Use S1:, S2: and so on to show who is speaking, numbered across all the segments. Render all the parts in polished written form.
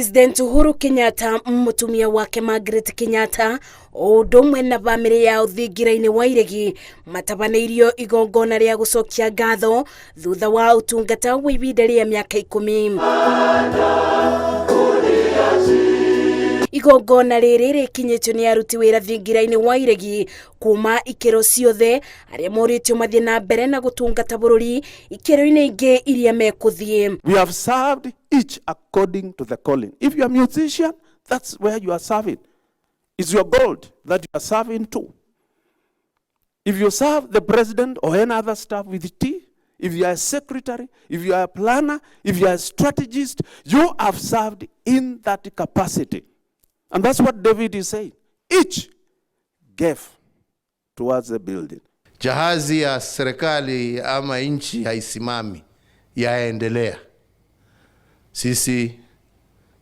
S1: President Uhuru Kenyatta, mutumia wake Margaret Kenyatta, o ũndũ ũmwe na bamĩrĩ yao thingira-inĩ wa iregi matabanĩirio igongona rĩa gũcokia ngatho thutha wa ũtungata wa ibinda rĩa mĩaka 10. Igongona rĩrĩ rĩkinyĩtio nĩ aruti wĩra thingira-inĩ wa iregi kuma ikĩro ciothe arĩa morĩtio mathiĩ na mbere na gũtungata bũrũri ikĩro-inĩ ingĩ iria mekũthiĩ.
S2: We have served each according to the calling. If you are a musician, that's where you are serving. It's your gold that you are serving to. If you serve the president or any other staff with tea, if you are a secretary, if you are a planner, if you are a strategist, you have served in that capacity. And that's what David is saying. Each gave towards the building.
S3: Jahazi ya serikali ama nchi haisimami, yaendelea. Sisi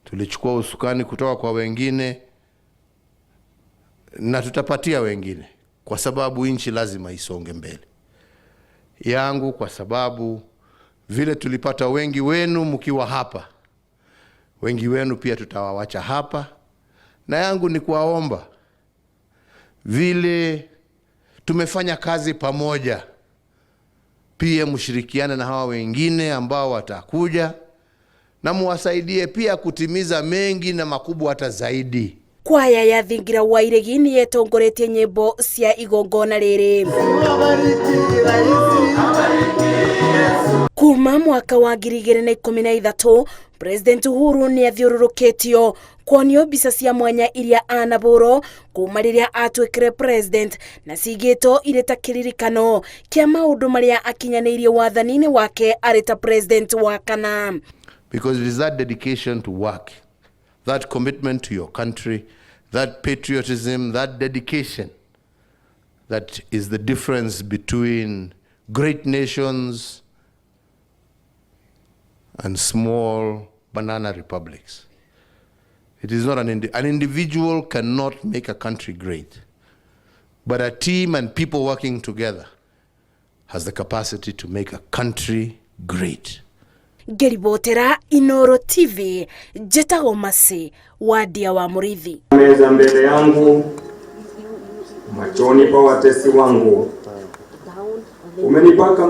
S3: tulichukua usukani kutoka kwa wengine na tutapatia wengine, kwa sababu nchi lazima isonge mbele. Yangu kwa sababu vile tulipata wengi wenu mkiwa hapa, wengi wenu pia tutawawacha hapa, na yangu ni kuwaomba vile tumefanya kazi pamoja, pia mshirikiane na hawa wengine ambao watakuja na muwasaidie pia kutimiza mengi na makubwa hata zaidi.
S1: Kwaya ya thingira wa iregi nĩ yetongoretie nyĩmbo cia igongona rĩrĩ. Kuma mwaka wa 2013, President Uhuru nĩ athiũrũrũkĩtio kuonio mbica cia mwanya iria anabũrwo kuma rĩrĩa atuĩkire president na cigĩtwo irĩ ta kĩririkano kĩa maũndũ marĩa akinyanĩirie wathani-inĩ wake arĩ ta president wa kana.
S3: Because it is that dedication to work, that commitment to your country, that patriotism, that dedication that is the difference between great nations and small banana republics. It is not an individual cannot make a country great, but a team and people working together has the capacity to make a country great.
S1: Ngĩribotera Inoro TV, njĩtagwo Mercy Wandia wa Mũrĩithi.
S4: Meza mbele yangu machoni pa watesi wangu, umenipaka